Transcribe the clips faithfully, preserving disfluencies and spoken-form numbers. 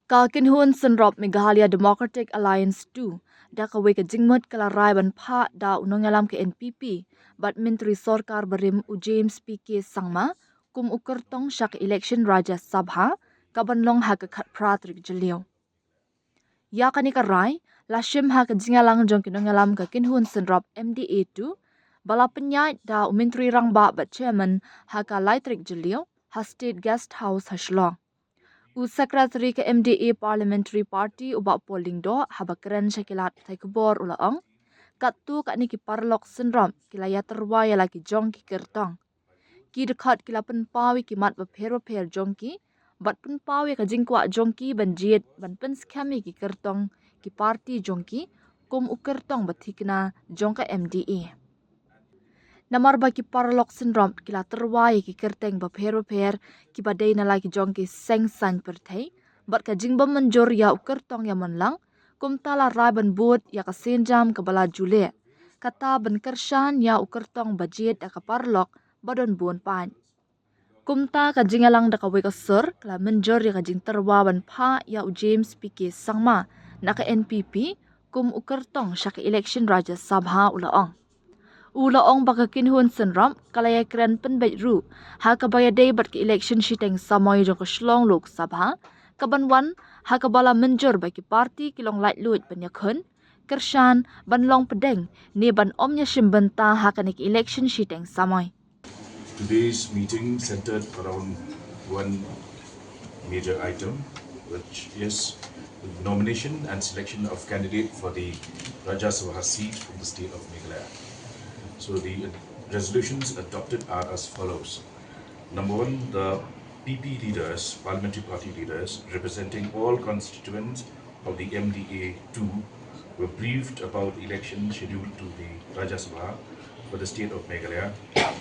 Ka kynhun synrop Meghalaya Democratic Alliance two da kawei ka jingmut ka la rai ban phah da u nongïalam ka N P P bad Myntri Sorkar barim u James P K Sangma kum u kyrtong sha ka election Rajya Sabha ka ban long ha ka khatphra tarik Jylliew. Ïa kane ka rai la shim ha ka jingïalang jong ki nongïalam ka kynhun synrop M D A two ba la pynïaid da u Myntri Rangbah bad Chairman ha ka lai tarik Jylliew ha State Guest House ha Shillong. U Secretary ka M D A Parliamentary Party u Bah Paul Lyngdoh haba kren sha ki lad pathai khubor u la ong, katto katne ki paralok synrop ki la ïatyrwa ïa la ki jong ki kyrtong. Ki dkhot ki la pynpaw ïa ki mat bapher bapher jong ki bad pynpaw ïa ka jingkwah jong ki ban jied ban pynskhem ïa ki kyrtong ki party jong ki kum u kyrtong ba thikna jong ka M D A. Namar ba ki paralok synrop ki la tyrwa ïa ki kyrteng bapher bapher kiba dei na la ki jong ki seng saiñ pyrthei bad ka jingbym mynjur ïa u kyrtong ïa mon lang, kumta la rai ban bud ïa ka sienjam kaba la ju leh, kata ban kyrshan ïa u kyrtong ba jied da ka paralok ba don bun paid. Kumta ka jingïalang da kawei ka sur ka la mynjur ïa ka jingtyrwa ban phah ïa u James P K Sangma na ka N P P kum u kyrtong sha ka election Rajya Sabha, u la ong. U la ong ba ka kynhun synrop ka la ïakren pynbeit ruh ha kaba ïadei bad ka election shiteng samoi jong ka Shillong Lok Sabha ka ban wan, ha kaba la mynjur ba ki party ki long laitluid ban ïakhun, kyrshan, ban long pdeng ne ban ym ïashim bynta ha kane ka election shiteng samoi. Today's meeting centered around one major item, which is the nomination and selection of candidate for the Rajya Sabha seat from the state of Meghalaya. So the resolutions adopted are as follows. Number one, the P P leaders, parliamentary party leaders, representing all constituents of the M D A two, were briefed about the election scheduled to the Rajya Sabha for the state of Meghalaya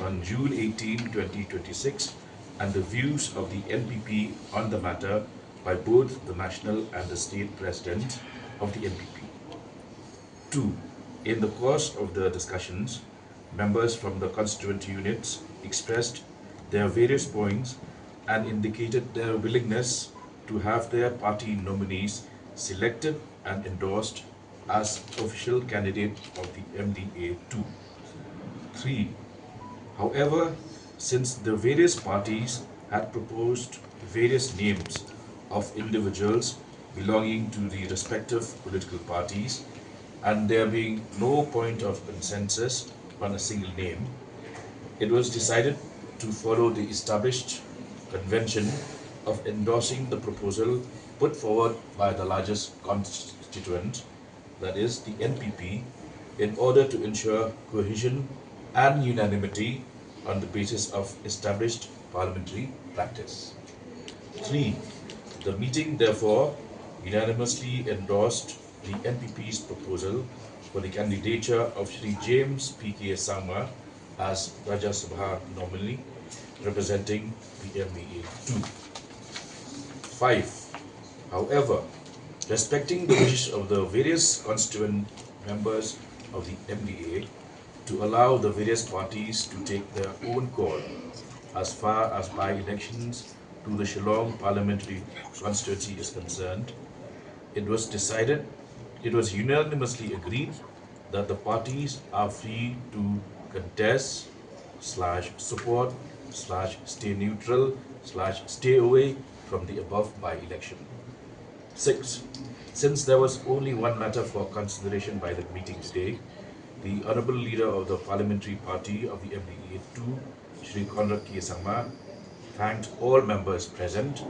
on June eighteen, twenty twenty-six, and the views of the N P P on the matter by both the national and the state president of the N P P. Two, in the course of the discussions, members from the constituent units expressed their various points and indicated their willingness to have their party nominees selected and endorsed as official candidate of the M D A two. Three, however, since the various parties had proposed various names of individuals belonging to the respective political parties, and there being no point of consensus on a single name, it was decided to follow the established convention of endorsing the proposal put forward by the largest constituent, that is the N P P, in order to ensure cohesion and unanimity on the basis of established parliamentary practice. Three, the meeting therefore unanimously endorsed the N P P's proposal for the candidature of Shri James P K Sangma as Rajya Sabha nominee representing the M D A two. Five, however, respecting the wishes of the various constituent members of the M D A to allow the various parties to take their own call as far as by-elections to the Shillong Parliamentary Constituency is concerned, it was decided, it was unanimously agreed that the parties are free to contest slash support slash stay neutral slash stay away from the above by-election. Six, since there was only one matter for consideration by the meeting today, the Honorable Leader of the Parliamentary Party of the M D A two, Shri Conrad K Sangma, thanked all members present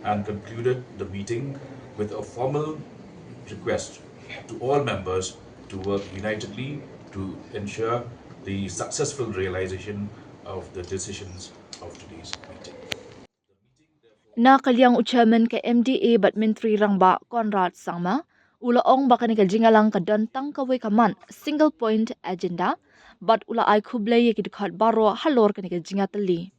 and concluded the meeting with a formal request to all members to work unitedly to ensure the successful realization of the decisions of today's meeting. Na ka liang u Chairman ka M D A bad Myntri Rangbah Conrad Sangma u la ong ba kane ka jingïalang ka don tang kawei ka mat, single point agenda, bad u la ai khublei ïa ki dkhot baroh halor kane ka jingïatylli.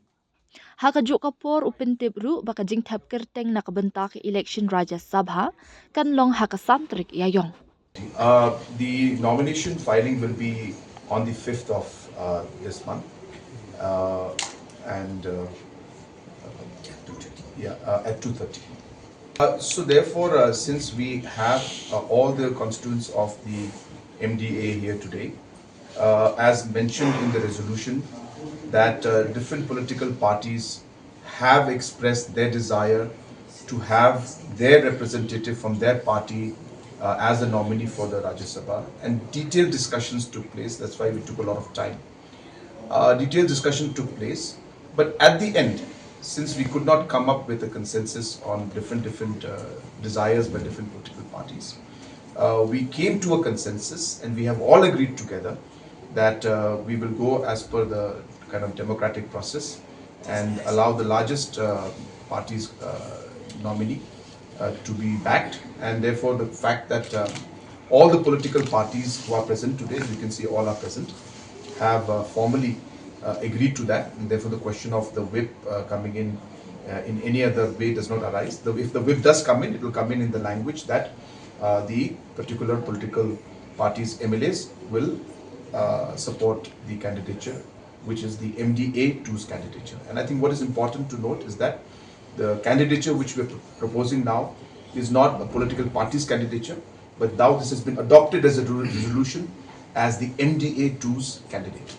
Ha kajuh ka por u pyntip ruh ba ka jingthep kyrteng na ka bynta ka election Rajya Sabha kan long ha ka san tarik Ïaiong. Uh, the nomination filing will be on the fifth of uh, this month, uh, and uh, yeah, uh, at two thirty. Uh, so therefore, uh, since we have uh, all the constituents of the M D A here today, uh, as mentioned in the resolution, that uh, different political parties have expressed their desire to have their representative from their party uh, as the nominee for the Rajya Sabha, and detailed discussions took place. That's why we took a lot of time. Uh, detailed discussion took place, but at the end, since we could not come up with a consensus on different different uh, desires by different political parties, uh, we came to a consensus, and we have all agreed together that uh, we will go as per the kind of democratic process and allow the largest uh, party's uh, nominee uh, to be backed, and therefore the fact that uh, all the political parties who are present today, as you can see, all are present, have uh, formally uh, agreed to that, and therefore the question of the whip uh, coming in uh, in any other way does not arise. The, if the whip does come in, it will come in in the language that uh, the particular political party's M L As will uh, support the candidature, which is the M D A two's candidature. And I think what is important to note is that the candidature which we're proposing now is not a political party's candidature, but now this has been adopted as a resolution as the M D A two's candidate.